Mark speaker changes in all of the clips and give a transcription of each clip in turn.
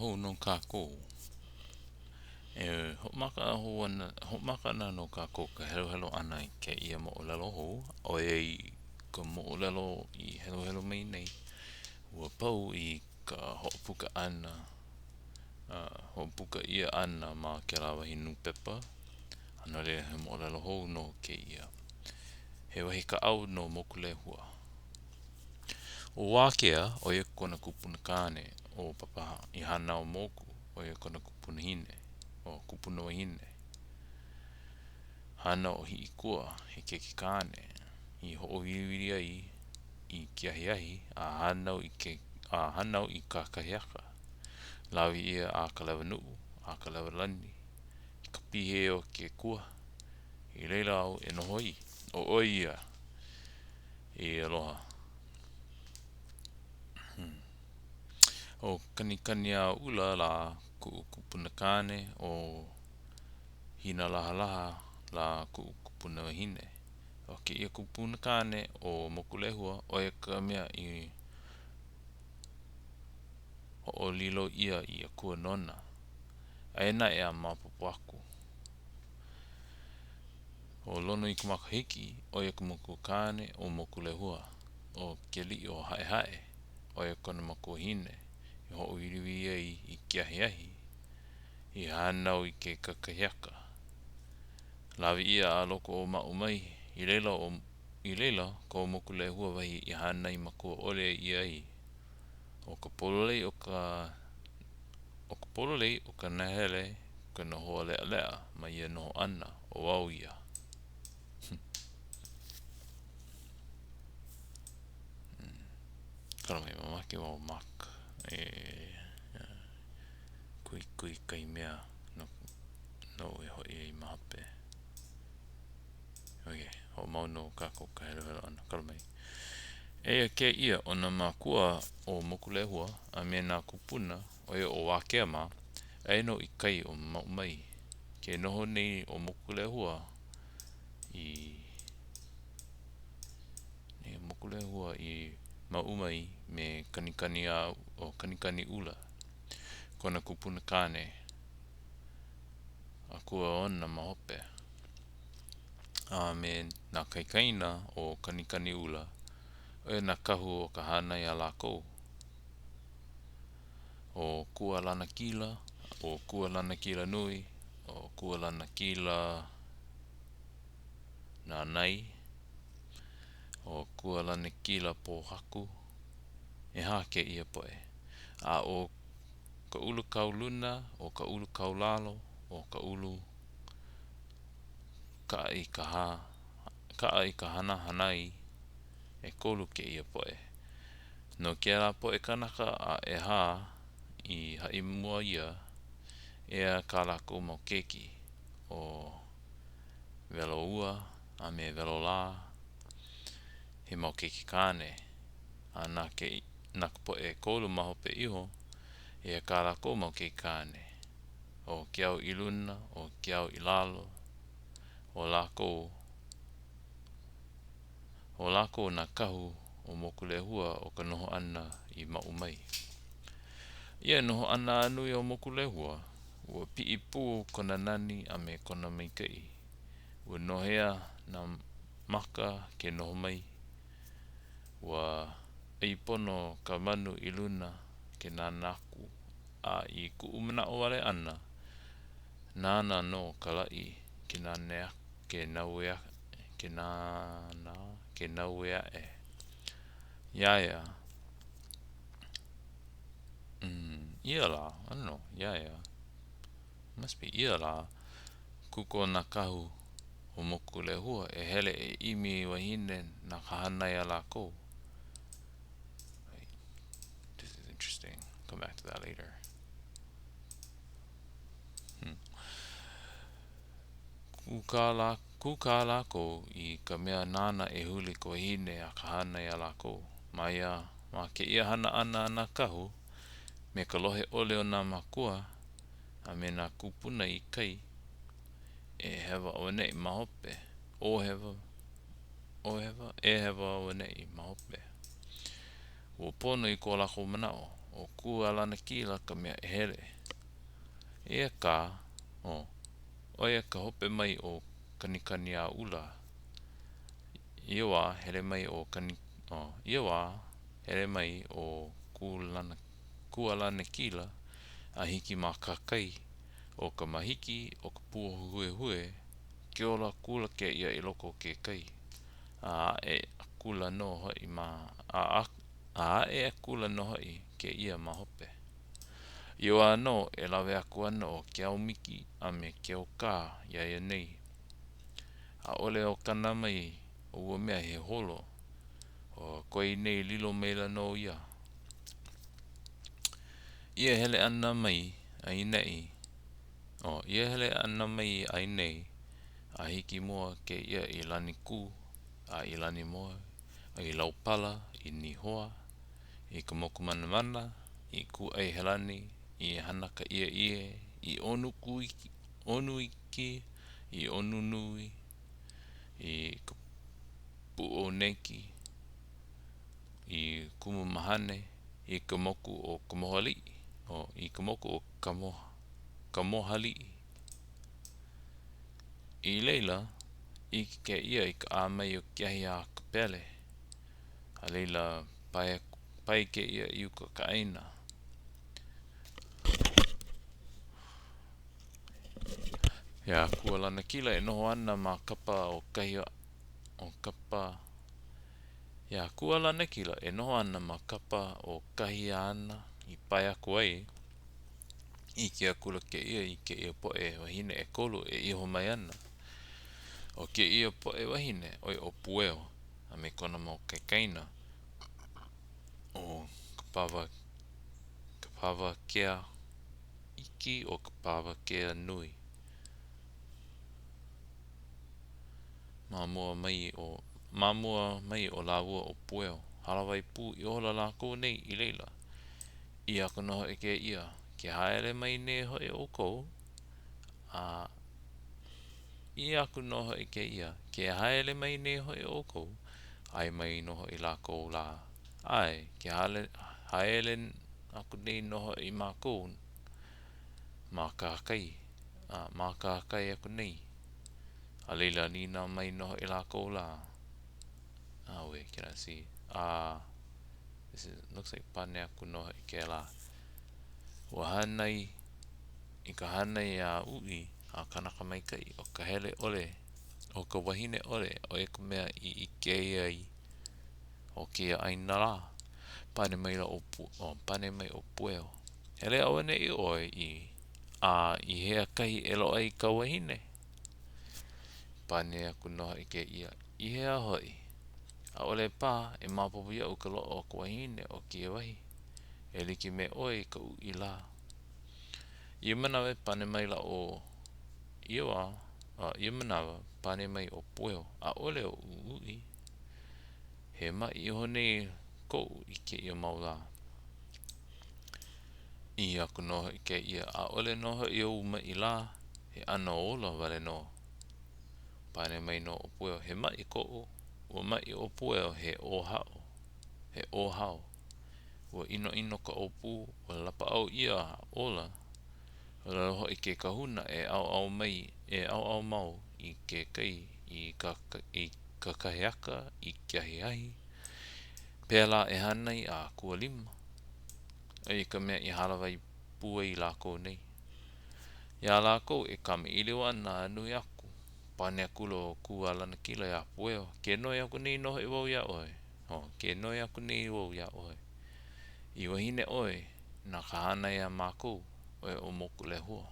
Speaker 1: hou no kākou. E hoʻomaka hou ana, hoʻomaka ana nō kākou ka heluhelu ʻana i kēia moʻolelo hou, ʻoiai ka moʻolelo i heluhelu mai nei, ua pau i ka hoʻopuka ʻana, hoʻopuka ʻia ʻana ma kēlā wahi nūpepa, a no laila he moʻolelo hou nō kēia. He wahi kaʻao no Mokulehua. ʻO Wākea, ʻo ia kona kupunakāne, ʻo Papahānaumoku, ʻo ia kona kupunahine, ʻo kupunawahine. Hānau ʻo Hiʻikua, he keiki kāne, i hoʻowiliwili ai i ke ahiahi a hānau i ke a hānau i kakahiaka. Lawe ʻia a ka lewa nuʻu, a ka lewa lani, i ka pihei o ke kua. I laila au e noho ai, ʻo ʻoe ia. E aloha. Hmm. ʻO Kanikaniaoʻula lā kuʻu kupunakāne, ʻo Hinalahalaha lā kuʻu kupunawahine. ʻO kēia kupunakāne ʻo Mokulehua, ʻo ia ka mea i hoʻolilo ʻia i akua nona. Aia naʻe a maopopo aku. ʻO Lonoikamakahiki, ʻo ia ka makuakāne o Mokulehua. ʻO Keliʻiohaʻehaʻe, ʻo ia kona makuahine i hoʻowiliwili ai i ke ahiahi, i hānau i ke kakahiaka. Lawe ʻia a loko o Maʻumai, i laila o i laila ko Mokulehua wahi i hānai makua ʻole ʻia ai. ʻO ka pololei o ka ʻO ka pololei o ka nahele ka noho leʻaleʻa ma ia noho ʻana, ʻo au ia. Kala mai, mamake wau mak e kuhikuhi kahi mea no noʻu e hoʻi ai ma hope. Ok, hoʻomau nō kākou ka heluhelu ʻana. Kala mai. Eia kēia, ʻo nā mākua o Mokulehua a me nā kūpuna, ʻo ia ʻo Wākea mā, aia nō i kai o Maʻumai. Ke noho nei ʻo Mokulehua i nei ʻo Mokulehua i Maʻumai me Kanikani a ʻo Kanikaniʻula, kona kupuna kāne, akua ona ma hope. A me nā kaikaina o Kanikaniʻula, ʻo ia nā kahu o ka hānai a lākou. ʻO Kualanakila, ʻo Kualanakila nui, ʻo Kualanakila Nānai, ʻo Kualanakila Pōhaku, ʻehā kēia poʻe. A ʻo ka ulu kau luna, ʻo ka ulu kau lalo, ʻo ka ulu kaʻa i ka hā, kaʻa i ka hana hānai, ʻekolu kēia poʻe. No kēlā poʻe kānaka a ʻehā i haʻi mua ʻia, eia kā lākou mau keiki, ʻo Weloua a me Welolā, he mau keiki kāne, a na ke na ka poʻe ʻekolu ma hope iho, eia kā lākou mau keiki kāne, ʻo Keauiluna, ʻo Keauilalo, ʻo lākou, ʻO lākou nā kahu o Mokulehua o ka noho ʻana i Maʻumai. Ia noho ʻana a nui o Mokulehua, ua piʻi pū kona nani a me kona maikaʻi. Ua nohea nā maka ke noho mai. Ua ʻai pono ka manu i luna ke nānā aku, a i kuʻu manaʻo wale ʻana, nāna nō ka laʻi ke nanea ke naue ke nānā, ke naue aʻe iā ia. Mm, ia lā, I don't know, iā ia. Must be ia lā. Kuko nā kahu o Mokulehua e hele e ʻimi wahine na ka hānai a lākou. Wait, this is interesting. Come back to that later. Hmm. Kūkā lā, kūkā lākou i ka mea nāna e huli ka wahine a ka hānai a lākou. Ma ia, ma kēia hana ʻana a nā kahu, me ka lohe ʻole o nā mākua a me nā kūpuna i kai, e hewa auaneʻi ma hope, o hewa, o hewa, e hewa auaneʻi ma hope. Ua pono i ko lākou manaʻo. ʻO Kū a Lanakila ka mea e hele. Eia kā, ʻo, ʻo ia ka hope mai o Kanikaniaʻula. Ia wā, hele mai ʻo Kani, ʻo, ia wā, hele mai ʻo Kūlana, Kū a Lanakila a hiki ma kahakai, ʻo ka mahiki, ʻo ka puohu huehue, kiola akula kēia i loko o ke kai, a aʻe akula nō hoʻi ma, a a aʻe akula nō hoʻi kēia ma hope. Ia wā nō e lawe aku ana ʻo Keaumiki a me Keokā iā ia nei. ʻAʻole o kana mai o ua mea he holo, ʻo koe nei lilo maila nō ia. Ia hele ʻana mai a i neʻi, ʻo ia hele ʻana mai a i nei, a hiki mua kēia i Lanikū, a i Lanimoe, a i Laupala, i Nihoa, i ka Mokumanamana, i Kūʻaihelani, i Hanakaʻieʻie, i ʻOnukuiki, ʻOnuiki, i ʻOnunui, i ka Puʻuoneki, i Kumumahane, i ka moku o Kamohoaliʻi, o, i ka moku o Kamoha, Kamohoaliʻi. I laila, ʻike kēia i ka ʻā mai o ke ahi a ka pele. A laila, pae aku, pae kēia i uka o ka ʻāina. Iā Kū a Lanakila e noho ana ma kapa o kahi o kapa Iā Kū a Lanakila e noho ana ma kapa o kahi āna i pae aku ai, ʻike akula kēia i kēia poʻe wāhine ʻekolu e iho mai ana. ʻO kēia poʻe wāhine, ʻo ia ʻo Pueo a me kona mau kaikaina, ʻo Kapawa, Kapawakea iki ʻo Kapawakea nui. Ma mua mai o, ma mua mai o lāua ʻo Pueo, hālāwai pū ihola lākou nei i laila. ʻĪ aku nō hoʻi kēia, Ke haele mai nei hoʻi ʻoukou, a ʻī aku nō hoʻi kēia, Ke haele mai nei hoʻi ʻoukou, ʻae mai nō hoʻi lākou lā, ʻAe, ke haele aku nei nō hoʻi mākou ma kahakai, a ma kahakai aku nei. A laila, nīnau mai nō hoʻi lākou lā, Auē, can I see? A, this is, looks like pane aku nō hoʻi kēlā. Ua hānai, i ka hānai a uʻi a kanaka maikaʻi, ʻo ka hele ʻole, ʻo ka wahine ʻole, ʻo ia ka mea i ʻike ai o kēia ʻāina lā. Pane maila ʻo oh, pane mai ʻo Pueo, Hele auaneʻi ʻoe i, a i hea kahi e loaʻa ai ka wahine? Pane aku nō hoʻi kēia, I hea hoʻi? ʻAʻole paha e maopopo iaʻu ka loaʻa o ka wahine o kēia wahi, e like me ʻoe i ka uʻi lā. Ia manawa e pane maila ʻo ia wā, a ia manawa, pane mai ʻo Pueo, ʻAʻole oʻu uʻi. He maʻi iho nei koʻu i kēia mau lā. ʻĪ aku nō hoʻi kēia, ʻAʻole nō hoʻi ou maʻi lā, he ʻano ola wale nō. Pane mai nō ʻo Pueo, He maʻi koʻu, ua maʻi ʻo Pueo he ʻōhao, he ʻōhao. Ua ʻinoʻino ka ʻōpū, ua lapaʻau ʻia a ola. ʻŌlelo hoʻi ke kahuna e ʻaoʻao mai, e ʻaoʻao mau i ke kai i ka i kakahiaka, i ke ahiahi. Pēlā e hana ai a kualima. ʻO ia ka mea i hālāwai pū ai lākou nei. Iā lākou e kamaʻilio ana a nui aku, pane akula ʻo Kū a Lanakila iā Pueo, Ke noi aku nei nō hoʻi wau iā ʻoe. Oh, ke noi aku nei wau iā ʻoe. I wahine ʻoe na ka hānai a mākou, ʻo ia ʻo Mokulehua.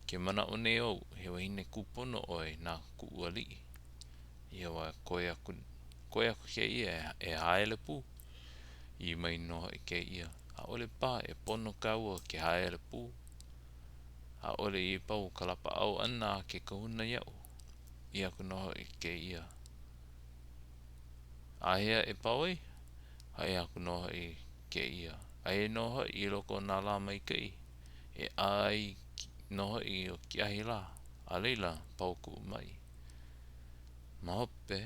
Speaker 1: Ke manaʻo nei au, he wahine kūpono ʻoe na kuʻu aliʻi. Ia wā, koe aku, koe aku kēia e haele pū. ʻĪ mai nō hoʻi kēia, ʻAʻole paha e pono kāua ke haele pū. ʻAʻole i pau ka lapaʻau ʻana a ke kahuna iaʻu. ʻĪ aku nō hoʻi kēia, Āhea e pau ai? Haʻi aku nō hoʻi kēia, Aia nō hoʻi i loko o nā lā maikaʻi, e ʻā ai nō hoʻi o ke ahi lā, a laila, pau kuʻu maʻi. Ma hope,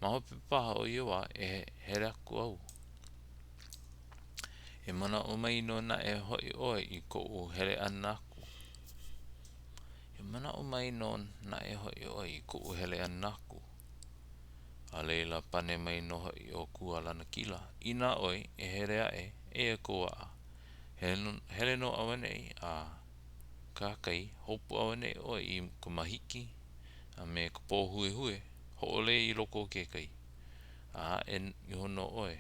Speaker 1: Ma hope paha o ia wā e hele aku au. E manaʻo mai nō naʻe hoʻi ʻoe i koʻu hele ʻana aku. E manaʻo mai nō naʻe hoʻi ʻoe i koʻu hele ʻana aku. A laila, pane mai nō hoʻi ʻo Kū a Lanakila, Inā ʻoe e hele aʻe, eia kou aʻa. Hele nō auaneʻi a kahakai, hopu auaneʻi ʻoe i ka mahiki a me ka pōhuehue, hoʻolei i loko o ke kai, a aʻe iho nō ʻoe.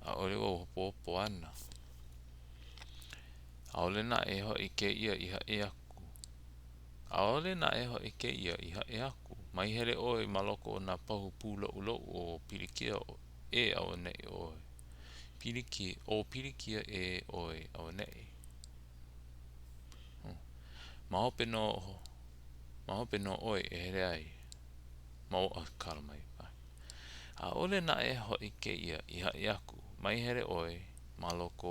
Speaker 1: ʻAʻole wau hopohopo ana. ʻAʻole naʻe hoʻi kēia i haʻi aku. ʻAʻole naʻe hoʻi kēia i haʻi aku, Mai hele ʻoe ma loko o nā pahu pūloʻuloʻu o pilikia ʻē auaneʻi ʻoe. O pilikia ʻē ʻoe auaneʻi. Ma hope nō ma hope nō ʻoe e hele ai. Ma kala mai. ʻAʻole naʻe hoʻi kēia i haʻi aku, Mai hele ʻoe ma loko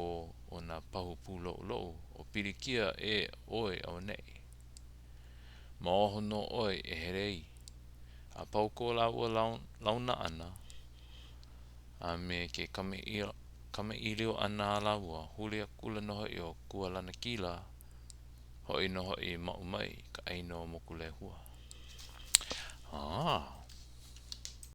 Speaker 1: o nā pahu pūloʻuloʻu o pilikia ʻē ʻoe auaneʻi. Ma waho nō ʻoe e hele ai. A pau ko lāua launa ʻana a me ke kamaʻilio ʻana a lāua, huli akula nō hoʻi ʻo Kū a Lanakila, hoʻi nō hoʻi i Maʻu mai, ka ʻāina o Mokulehua.